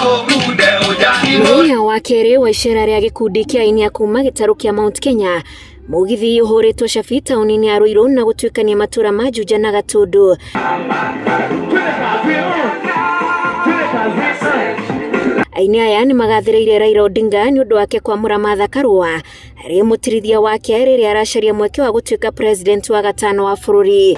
Mũthenya wa kerĩ wa icera rĩa gĩkundi kĩa aini a kuma gĩtarũ kĩa Mount Kenya, mũgithi ũhũrĩtwo cabi taũni-inĩ ya Ruiru na gũtuĩkania matũra ma Juja na Gatundu. Aini aya nĩ magathĩrĩirie Raila Odinga nĩ ũndũ wake kwamũra Martha Karua arĩ mũtirithia wake rĩrĩa aracaria mweke wa gũtuĩka president wa gatano wa bũrũri.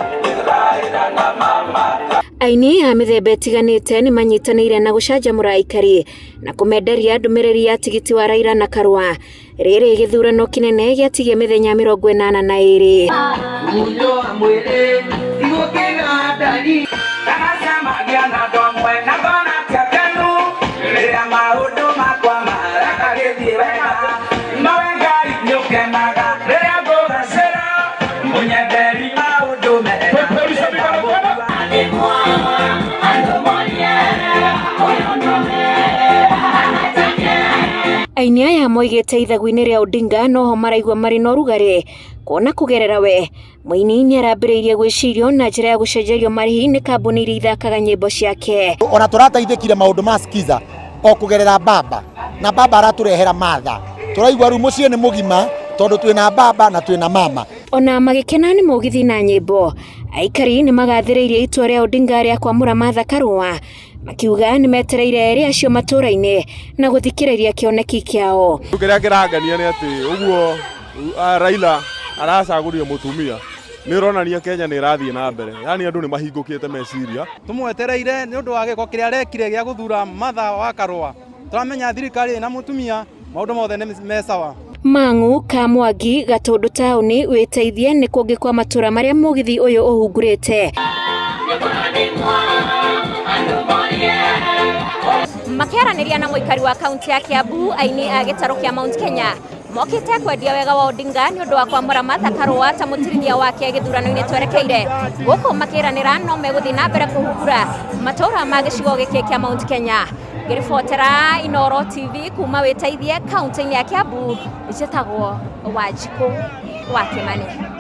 Aini a mĩthemba ĩtiganĩte nĩ manyitanĩire na gũcanjamũra aikari na kũmenderia ndũmĩrĩri ya tigiti wa Raila na Karua rĩrĩ gĩthurano kĩnene gĩatigia mĩthenya 82. Aini aya moigĩte ithagu-inĩ rĩa Odinga noho maraigua marĩ na ũrugarĩ kuona kũgerera we mũini nĩ arambĩrĩirie gwĩcirio na njĩra ya gũcenjerio marĩhi nĩ kambuni iria ithakaga nyĩmbo ciake. Ona tũrateithĩkire maũndũ ma skiza o kũgerera baba na baba aratũrehera Martha, tũraigua rĩu mũciĩ nĩ mũgima tondũ twĩna baba na twĩna mama. Ona magĩkena nĩ mũgithi na nyĩmbo, aikari nĩ magathĩrĩirie itua rĩa Odinga rĩa kwamũra Martha Karua makiuga nĩ metereire erĩ acio matũra-inĩ na gũthikĩrĩria kĩoneki kĩao. Kĩrĩa kĩrangenia nĩ atĩ ũguo Raila aracagũrire mũtumia nĩ ũronania Kenya nĩ ĩrathiĩ na mbere, yaani andũ nĩ mahingũkĩte meciria. Tũmwetereire nĩ ũndũ wa gĩko kĩrĩa arekire gĩa gũthura Martha wa Karua. Tũramenya thirikari ĩna mũtumia maũndũ mothe nĩ me sawa. Mang'u, Kamwangi, Gatũndũ taũni, wĩteithie nĩ kũngĩ kwa matũra marĩa mũgithi ũyũ ũhungurĩte. Makĩaranĩria na mũikari wa kaunti ya Kiambu, aini a gĩtarũ kĩa Mount Kenya mokĩte kwendia wega wa Odinga nĩ ũndũ wa kwamũra Martha Karua ta mũtirithia wake gĩthurano-inĩ twerekeire. Gũkũ makĩranĩra no megũthiĩ na mbere kũhungura matũra ma gĩcigo gĩkĩ kĩa Mount Kenya. Ngĩribotera Inooro TV kuma wĩteithie kaunti-inĩ ya Kiambu, njĩtagwo Wanjikũ wa Kĩmani.